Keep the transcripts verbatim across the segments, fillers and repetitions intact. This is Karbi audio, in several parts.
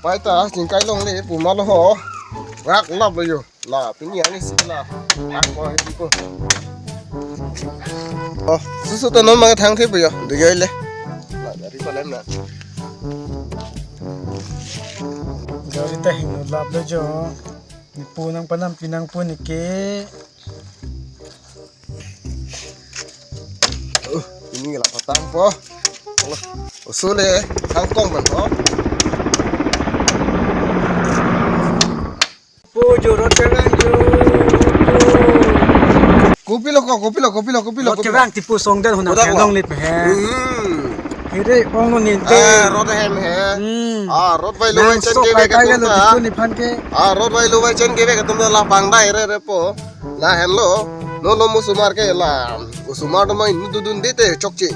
Pai ta, chingkai longle, pu ma lo ho. Rak lap lo jo. La, pini ani si la. Ako, ako. Oh, susu to non mangthang the pu jo. Dugoi le. La, gari ko lem na. Gari ta hingno lap lo jo. Nipu nang panam pinang pu nike. Uh, ini la patang po. Oso le, hangkong man po. Pu jo rot kevang jo. Kopi lo ko, kopi lo, kopi lo, kopi lo, rot kopi lo. Kevang tipu song dan huna. Udah, kenong lip he. Hmm. Hiri ong lo ninte. Eh, rot hem he. Hmm. Ah, rot vai lo nang vai chen sok ke kai bek kai atum lo ta. Tipu ni phan ke. Ah, rot vai lo vai chen ke bek atum la pangdai re re po. La henlo, non lo osomar ke la. Osomar do ma inut dun dun dete chokche.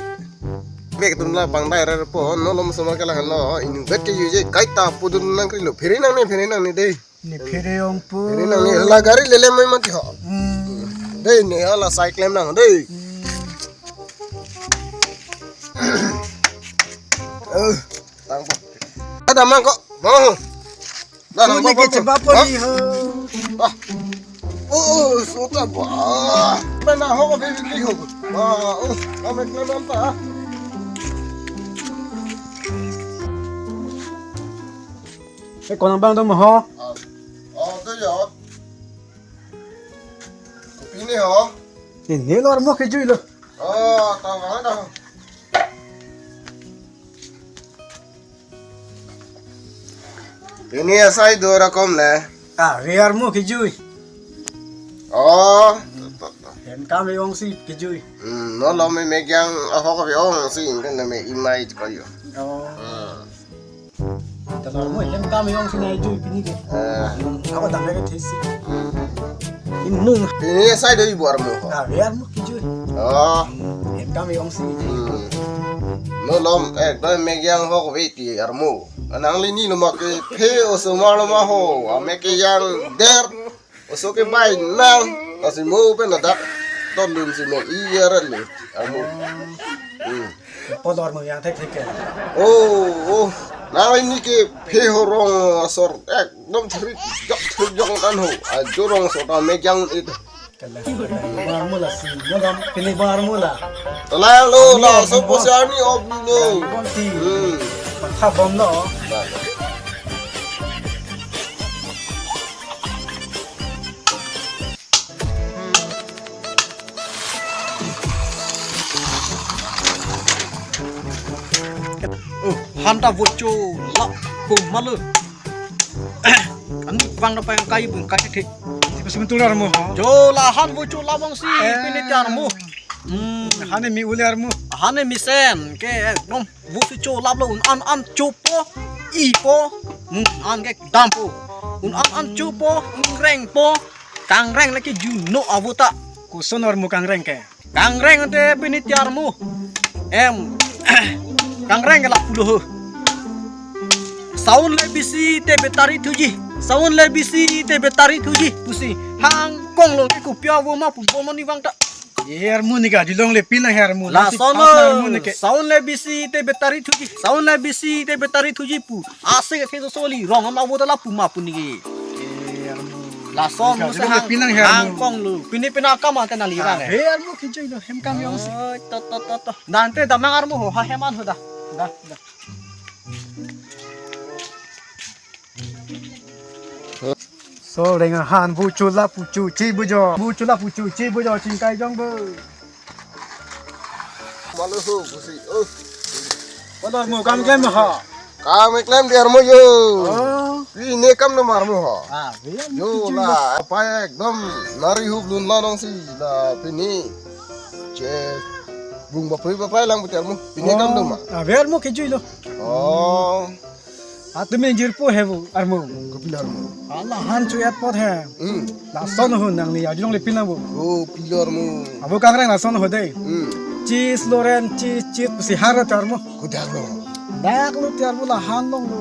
Bek atum la pangdai re po, non lo osomar ke la henlo, inutvet ke yuje kaita pu dun nangkrilo. Phere nangne, phere nangne dei. Ne phere ong pu. Phere nangne, la gari lele mai mati ho. Hmm. Dei ne la cycle nangne dei. Hmm. Eh, tang po. Ada mang ko. Mau. Dah, pu nang ni ke bang, chebap bang. Pon ni ho. Ah. Oh, sota ba. Mana ho ko baby ki ho. Ah, oh, kami kami ta. Eh, konang bang dong ho. Ah. Oh, tu ya. Kopi ni ho. Ini lo armo kejui lo. Oh, tahu mana tahu. Pini asai do rakom le. Ah, ave armo kejui. Oh, to, to, to. Hem kam ong si kejui. Hmm, non lo me mekyang ahok ave ong si ingkan me imai ko jo. Oh. Hmm. Talo mo hem kam ong si nai jui pini ke. Eh. Hmm, ako dam ke thesi. Hmm. Inung. Pini asai do ibu armo ho. Ah, ave armo kejui. Oh. Hmm, hem kam ong si kejui. Hmm. Non lo, eh, do mekyang ahok ave ti armo. Nangli ni lo ma ke phe osomar lo ma ho, amek ke yang der, oso ke bai nang, asi mo pen ladak, ton dun si me iya ran le, armo. Hmm. Podor mo yang thek thek ke. Oh, oh, nangli ni ke phe horong asor, ekdom thrik jok thrik jok an ho, ajo rong so ta mekyang it. Kalang, kalang. Bar mula si, no dam, pini bar mula. Talang lo, la, so posi ani op lo. Bom ti. Hmm. Matha bom lo. Nah. Oh, han ta vocho la, ko malo. Ani bang dapat yang kai bung kai thek. Tikus mentul armo ha. Jo la han vocho la bang si, eh, pini ti armo. Hmm. Han ni mi ule armo. Han ni mesen ke ekdom vocho lap lo un an an chopo, ipo. Hmm, an ke dampo. Un an an chopo, ingreng po. Kangreng lake juno avo ta. Koson armo kangreng ke. Kangreng ante pini ti armo. Em. Kangreng ke lapu lo ho. Sound le bisi te battery thuji. Sound le bisi te battery thuji. Pusi hangkong lo ke kopi avo ma pu bom ni vang ta. He armo ni ke ajulong le pin he armo. Lason armo ni ke. Sound le bisi te battery thuji. Sound le bisi te battery thuji pu. Ase ke so soli rong ma avo ta lapu ma pu ni ke. He armo. Lason mo se hang, pin he armo. Hangkong lo. Pini pina kam ante nang lira le. He armo kejui lo hem kam ong si. Oi, to, to, to, to. Dante damnang armo ho, ha hem an ho da. Da, da. So, reng han vocho la pucho chi bujo. Vocho la pucho chi bujo, chingkai jong bo. Malo ho, pusi. Oh. Padar mo kam klem ha. Kam klem di armo jo. Oh. Pini kam no armo ha. Ah, biar jo pucho la, apa ekdom nari hup lun la nong si la pini. Che bung baprui baprai lang pu ti armo. Pini kam no ma. Ah, biar mo kejui lo. Oh. Atum ingjir po he bo armo. Kopi lo armo. Ala han chu et pot he. Hmm. Lason ho nangli ajulong le pin lang bo. Oh, pilo armo. Abo kangreng lason ho dei. Hmm. Chis loren chis chis si har ti armo. Kodak lo. Dak lo ti armo la han long lo.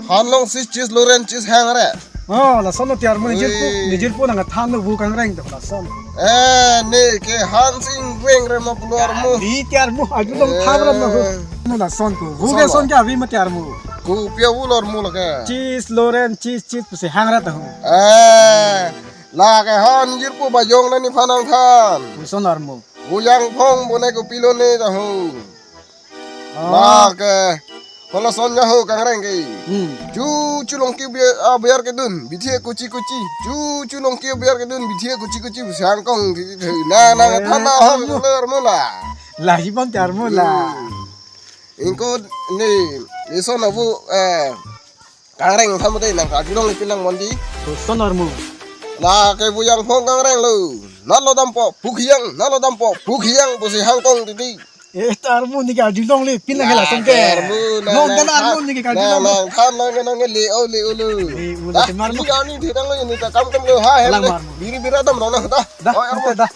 Han long si chis loren chis hang re. Oh, lason lo ti armo ingjir po, oi. Ingjir po nang than lo bo kangreng to lason. Eh, ne ke han sing weng re ma pulo armo. Ni ti armo, ajulong tham ram na ho. Eh. No lason ko. Vo ke son ke avi ma ti armo. Kopi avu lo armu lake? Cheese, Loren, cheese, cheese pusi hang rat ahu. Eh, lake han jirpo bajong na nephan nangthan. Koson armu? Pu Jangphong bonai kopilo ne ahu. Oh. Lake halason ahu kangreng ke. Hmm. Chu chu longki biar, ah, biar kedun. Bithi kuchi kuchi. Chu chu longki biar kedun. Bithi kuchi kuchi pusi hangkong. Na na Eh, than na ho armu. Lo armu la. Lahibom te armu la. Hmm. Ingko ne, ison avu, eh, kangreng thamu dei nang kajulong ipin nang mondi. Koson armu? Lake Pu Jangphong kangreng lo. Nalo dampo, pu Khiyang, nalo dampo, pu Khiyang, pusi hangkong titi. Eh, ta armu neke kajulong le, pin nang hela song ke. Armu, nang, Nong nang, dan armu neke nang, kajulong. Nang, than nang, nang, le, o, le, o, le. Le, o, le, Dah, temar ini lo. Kami tidak lo ini, tak kam kam lo, ha, Lang hela. Mar. Biri bira dam, nang, nang, dah. Dah, Oh, armu. Dah.